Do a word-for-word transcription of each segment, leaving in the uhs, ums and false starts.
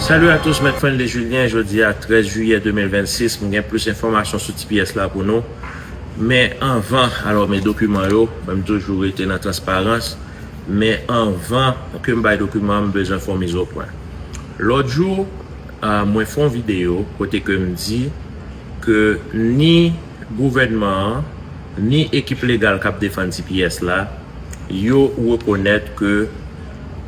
Salut à tous, Mèt Friendly Julien. Jodi a trèz jiyè de mil vennsis, m gen plis enfòmasyon sou T P S la pou nou. Men anvan, alò, men dokiman yo, men m toujou rete nan transparans. Men anvan ke m bay dokiman, m bezwen fè yon mizopwen. Lòt jou, ah, mwen fè yon videyo kote ke m di ke ni gouvènman an, ni ekip legal k ap defann T P S la, yo rekonèt ke,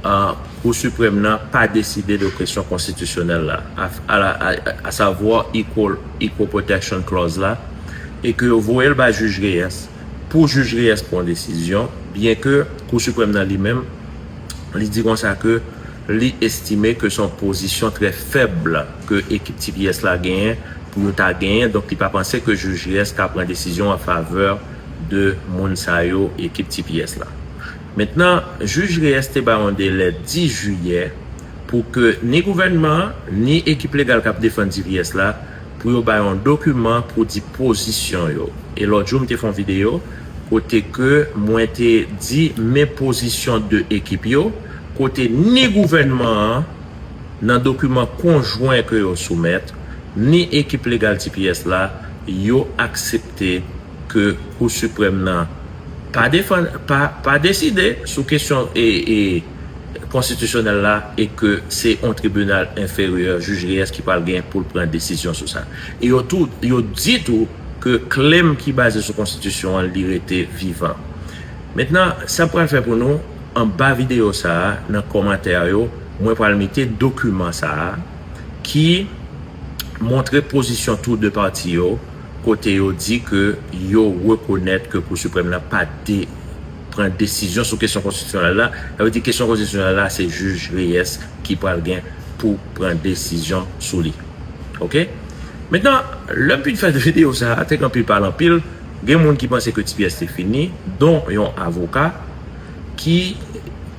ah, Kou Siprèm nan pa deside de kesyon konstitisyonèl la, a, a, a, a savwa Equal, Equal Protection Clause la, e ke yo voye l bay jij Reyes pou jij Reyes pran yon desizyon, byen ke Kou Siprèm nan li menm, li di konsa ke li estime ke se yon pozisyon trè fèb ke ekip T P S la genyen pou yo ta genyen, donk li pa panse ke jij Reyes ka pran desizyon an favè de moun sa yo, ekip T P S la. Mentnan, jij Reyes te bay yon delè dis jiyè pou ke ni gouvènman an, ni ekip legal k ap defann T P S la, pou yo bay yon dokiman pou di pozisyon yo. E lòt jou, m te fè yon videyo kote ke mwen te di men pozisyon de ekip yo, kote ni gouvènman an, nan dokiman konjwen ke yo soumèt, ni ekip legal T P S la, yo aksepte ke Kou Siprèm nan pa defann, pa, pa deside sou kesyon e, e, konstitisyonèl la e ke se yon tribinal enferyè, jij Reyes ki pral gen pou l pran desizyon sou sa. E yo tou, yo di tou ke klèm ki baze sou konstitisyon an, li rete vivan. Mentnan, sa m pral fè pou nou, anba videyo sa a, nan kòmantè yo, mwen pral mete dokiman sa a ki montre pozisyon tou de pati yo, kote yo di ke yo rekonèt ke Kou Siprèm nan pa de, pran desizyon sou kesyon konstitisyonèl la. Sa vle di kesyon konstitisyonèl la, se jij Reyes ki pral gen pou pran desizyon sou li. Oke? Mentnan, lè m fin fè videyo sa a, te gen anpil pale anpil, gen moun ki panse ke T P S te fini, don yon avoka ki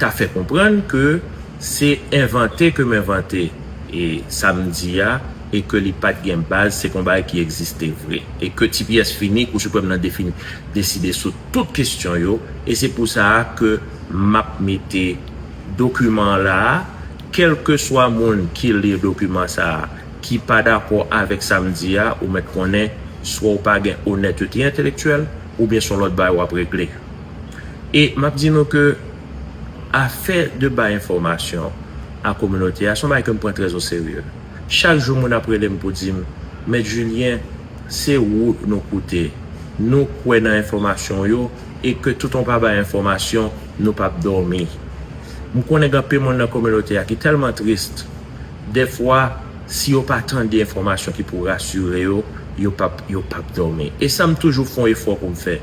ta fè konprann ke se envante ke m envante e sa m di a, e ke li pa t gen baz, se pa yon bagay ki egziste vre. E ke T P S fini, Kou Siprèm nan defini, deside sou tout kesyon yo, e se pou sa a ke m ap mete dokiman an la a, kèlkeswa moun ki li dokiman sa a, ki pa dakò avèk sa m di a, ou mèt konnen, swa w pa gen onètete entèlektyèl, oubyen se yon lòt bagay w ap regle. E m ap di nou ke afè de bay enfòmasyon a kominote a, se yon bagay ke m pran trè o serye. Chak jou, moun ap rele m pou di m, Mèt Julien, se ou nou koute. Nou kwè nan enfòmasyon w yo, e ke tout on pa bay enfòmasyon, nou p ap dòmi. M konnen gen anpil moun nan kominote a ki tèlman tris, dèfwa, si yo pa tande enfòmasyon ki pou rasire yo, yo p ap, yo p ap dòmi. E sa m toujou fè yon efò pou m fè.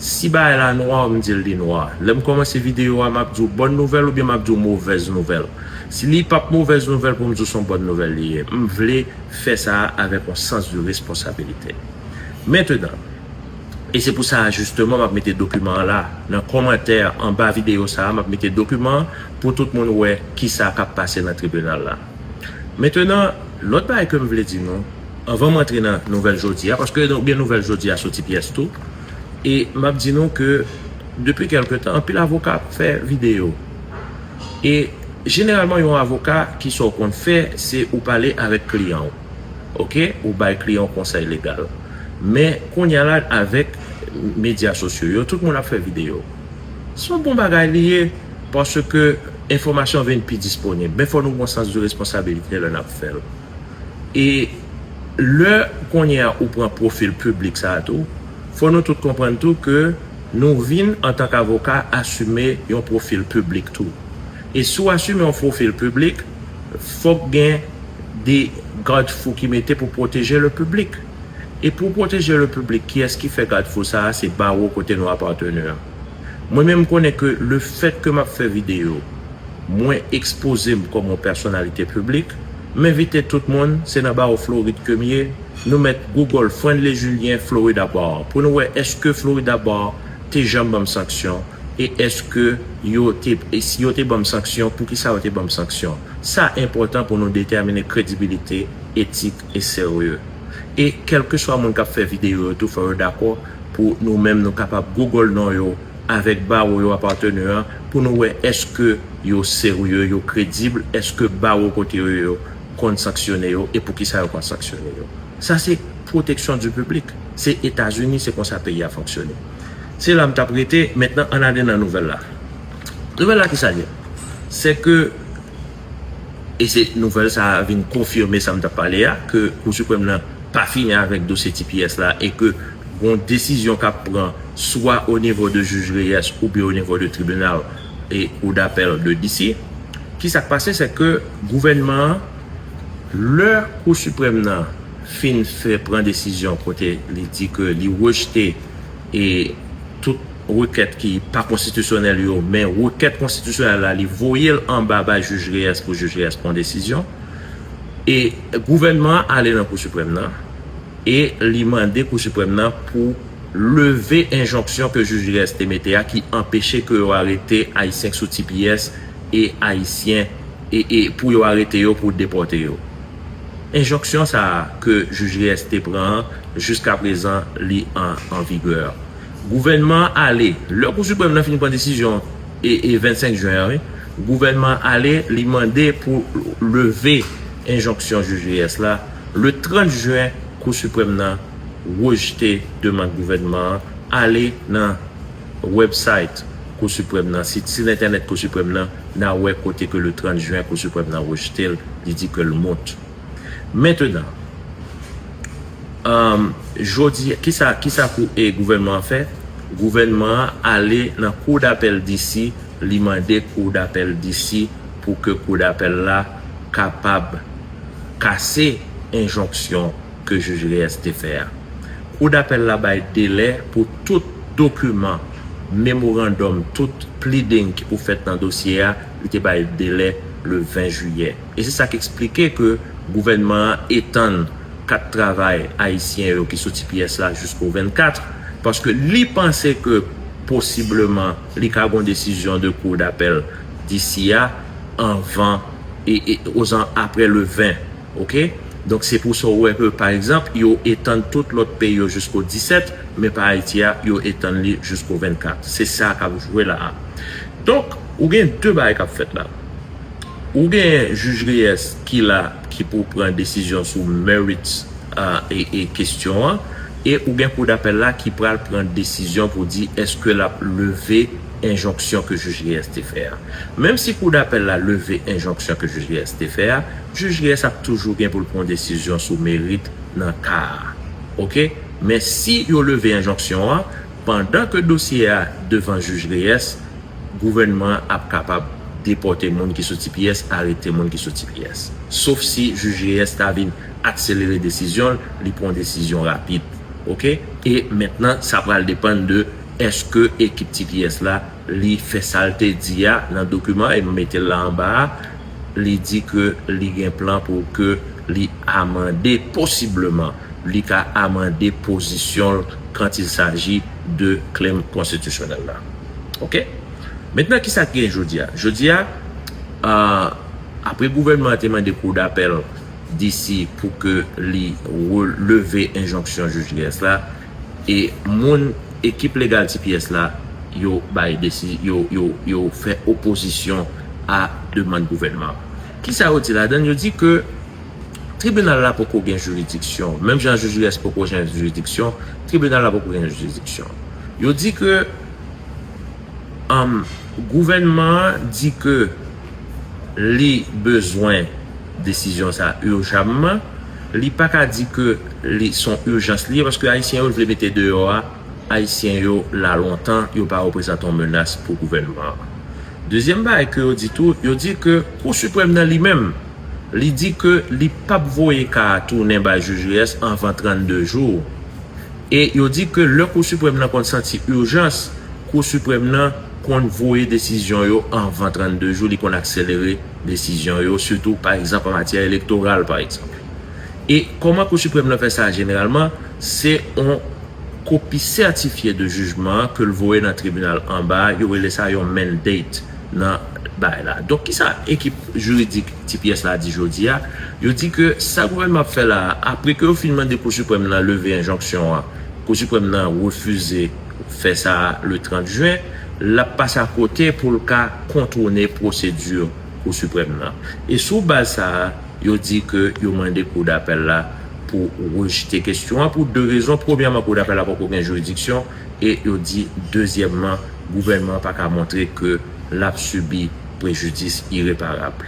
Si bagay la nwa, m di l li nwa. Lè m kòmanse videyo a, m ap di w bòn nouvèl oubyen m ap di w movèz nouvèl. Si li p ap movèz nouvèl pou m di w se yon bòn nouvèl li ye. M vle fè sa a avèk yon sans de responsabilite. Mentnan, e se pou sa a, jisteman, m ap mete dokiman an la. Nan kòmantè anba videyo sa a, m ap mete dokiman an pou tout moun wè kisa k ap pase nan tribinal la. Mentnan, lòt bagay ke m vle di nou, anvan m antre nan nouvèl jodi a, paske nou gen nouvèl jodi a sou T P S tou, e m ap di nou ke depi kèlke tan, anpil avoka ap fè videyo. E jeneralman, yon avoka, kisa w konn fè, se ou pale avèk kliyan w. Oke? Ou bay kliyan w konsèy legal. Men kounye a la, avèk medya sosyo yo, tout moun ap fè videyo. Se yon bon bagay li ye, paske enfòmasyon vin pi disponib. Men fò nou gen sans de responsabilite lè n ap fè l. E lè kounye a ou pran pwofil piblik sa a tou, fò nou tout konprann tou ke nou vin, antank avoka, asime yon pwofil piblik tou. E si w asime yon pwofil piblik, fòk gen de gadfou ki mete pou pwoteje le piblik. E pou pwoteje le piblik, kiyès ki fè gadfou sa a? Se bawo kote nou apateni an. Mwen menm, m konnen ke lefèt ke m ap fè videyo, mwen ekspoze m kòm yon pèsonalite piblik, m envite tout moun, se nan bawo Florid ke m ye, nou mèt Google Friendly Julien Florida Bar pou nou wè èske Florida Bar te janm ban m sanksyon e èske yo te, e si yo te ban m sanksyon, poukisa yo te ban m sanksyon. Sa enpòtan pou nou detèmine kredibilite, etik e serye. E kèlkeswa moun k ap fè videyo yo tou, fò yo dakò pou nou menm nou kapab Google non yo avèk bawo yo apateni an pou nou wè èske yo serye, yo kredib, èske bawo kote yo ye yo konn sanksyone yo e poukisa yo konn sanksyone yo. Sa se protection du public. Se Etazini, se konsa peyi a fonksyone. Se la m t ap rete, mentnan ann ale nan nouvèl la. Nouvèl la ki sa l ye? Se ke, e se nouvèl sa a vin konfime sa m t ap pale a, ke Kou Siprèm nan pa fini avèk dosye T P S la e ke gon desizyon k ap pran swa o nivo de jij Reyes oubyen o nivo de tribinal e kou dapèl de D C. Ki sa k pase, se ke gouvènman an, lè Kou Siprèm nan fin fè pran desizyon kote li di ke li rejte e tout rekèt ki pa konstitisyonèl yo, men rekèt konstitisyonèl la, li voye l anba bay jij Reyes pou jij Reyes pran desizyon. E gouvènman an ale nan Kou Siprèm nan e li mande Kou Siprèm nan pou leve enjonksyon ke jij Reyes te mete a ki anpeche ke yo arete Ayisyen k sou T P S e Ayisyen e, e pou yo arete yo, pou depòte yo. Enjonksyon sa a ke jij Reyes te pran an, jiskaprezan, li an, an vigè. Gouvènman an ale, lè Kou Siprèm nan fin pran desizyon e, e vennsenk jen an, wi, gouvènman an ale, li mande pou leve enjonksyon jij Reyes la. Le trant jen, Kou Siprèm nan rejte demann gouvènman an. Ale nan website Kou Siprèm nan, sit, sit entènèt Kou Siprèm nan, n a wè kote ke le trant jen Kou Siprèm nan rejte l, li di ke l mout. Mentnan, um, jodi, kisa, kisa kou, e gouvènman an fè? Gouvènman an ale nan Kou dapèl D C, li mande Kou dapèl D C pou ke Kou dapèl la kapab kase enjonksyon ke jij Reyes te fè a. Kou dapèl la bay delè pou tout dokiman, memorandòm, tout pleading ki pou fèt nan dosye a, li te bay delè le ven jiyè. E se sa k eksplike ke gouvènman an etann kat travay ayisyen yo ki sou T P S la jisko vennkat, paske li panse ke posibleman li ka gon desizyon de Kou dapèl D C a anvan e, e ozan apre le ven. Oke? Donk, se pou sa w wè ke, pa egzanp, yo etann tout lòt peyi yo jisko disèt, men pa Ayiti a, yo etann li jisko vennkat. Se sa k ap jwe la a. Donk, ou gen de bagay k ap fèt la. Ou gen jij Reyes ki la, ki pou pran desizyon sou merits, a, e, e kesyon an, e ou gen Kou dapèl la ki pral pran desizyon pou di èske l ap leve enjonksyon ke jij Reyes te fè a. Menm si Kou dapèl la leve enjonksyon ke jij Reyes te fè a, jij Reyes ap toujou gen pou l pran desizyon sou merit nan ka a. Oke? Men si yo leve enjonksyon an, pandan ke dosye a devan jij Reyes, gouvènman an ap kapab depòte moun ki sou T P S, arete moun ki sou T P S. Sof si jij Reyes ta vin akselere desizyon l, li pran desizyon rapid. Oke? E mentnan, sa pral depann de èske ekip T P S la, li fè sa l te di a nan dokiman, e m mete l la anba a, li di ke li gen plan pou ke li amande, posibleman, li ka amande pozisyon l quand il s'agit de claim konstitisyonèl la. Oke? Mentnan, kisa k gen jodi a? Jodi a, a, apre gouvènman an te mande Kou dapèl D C pou ke li re-, leve enjonksyon jij Reyes la, e moun ekip legal T P S la, yo bay desi-, yo, yo, yo fè opozisyon a demann gouvènman an. Kisa yo di ladan l? Yo di ke tribinal la poko gen jiridiksyon. Menm jan jij Reyes poko gen jiridiksyon, tribinal la poko gen jiridiksyon. Yo di ke, um, gouvènman an di ke li bezwen desizyon sa a ijamman. Li pa ka di ke li se yon ijans li ye, paske Ayisyen yo l vle mete deyò a, Ayisyen yo la lontan, yo pa reprezante yon menas pou gouvènman an. Dezyèm bagay ke yo di tou, yo di ke Kou Siprèm nan li menm, li di ke li p ap voye ka a tounen bay jij Reyes anvan trannde jou. E yo di ke lè Kou Siprèm nan konn santi ijans, Kou Siprèm nan konn voye desizyon yo anvan trannde jou, li konn akselere desizyon yo, sitou, pa egzanp, an matyè elektoral, pa egzanp. E kòman Kou Siprèm nan fè sa jeneralman? Se yon kopi sètifye de jijman an ke l voye nan tribinal anba a, yo rele sa yon mandate nan bagay la. Donk, kisa ekip jiridik T P S la di jodi a? Yo di ke sa gouvènman ap fè la a, apre ke yo fin mande Kou Siprèm nan leve enjonksyon an, Kou Siprèm nan refize fè sa a le trant jen, l ap pase akote pou l ka kontounen pwosedi Kou Siprèm nan. E sou baz sa a, Yo di ke yo mande Kou dapèl la pou rejte kesyon an pou de rezon. Premyèman, Kou dapèl la poko gen jiridiksyon, e yo di, dezyèmman, gouvènman an pa ka montre ke l ap sibi prejidis ireparab.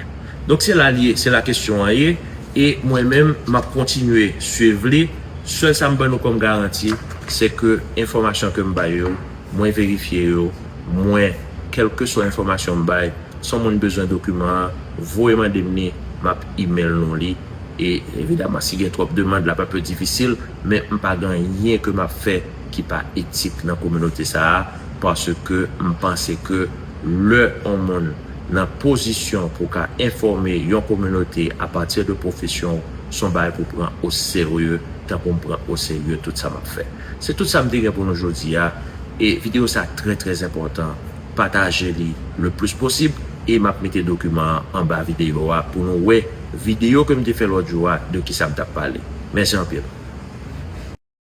Donk, se la l ye, se la kesyon an ye, e mwen menm, m ap kontinye swiv li. Sèl sa m ban nou kòm garanti, se ke enfòmasyon ke m bay yo, mwen verifye yo, mwen, kèlkeswa enfòmasyon m bay, si yon moun bezwen dokiman an, voye mande m li, m ap email nou li. E evidaman, si gen twòp demann, l ap enpe difisil, men m pa gen anyen ke m ap fè ki pa etik nan kominote sa a, paske m panse ke lè yon moun nan pozisyon pou ka enfòme yon kominote apati de pwofesyon w, se yon bagay pou pran oserye, tankou m pran oserye tout sa m ap fè. Se tout sa m te gen pou nou jodi a, e videyo sa a trè, trè enpòtan. Pataje li le plis posib, e m ap mete dokiman an anba videyo a pou nou wè videyo ke m te fè lòt jou a de kisa m t ap pale. Mèsi anpil.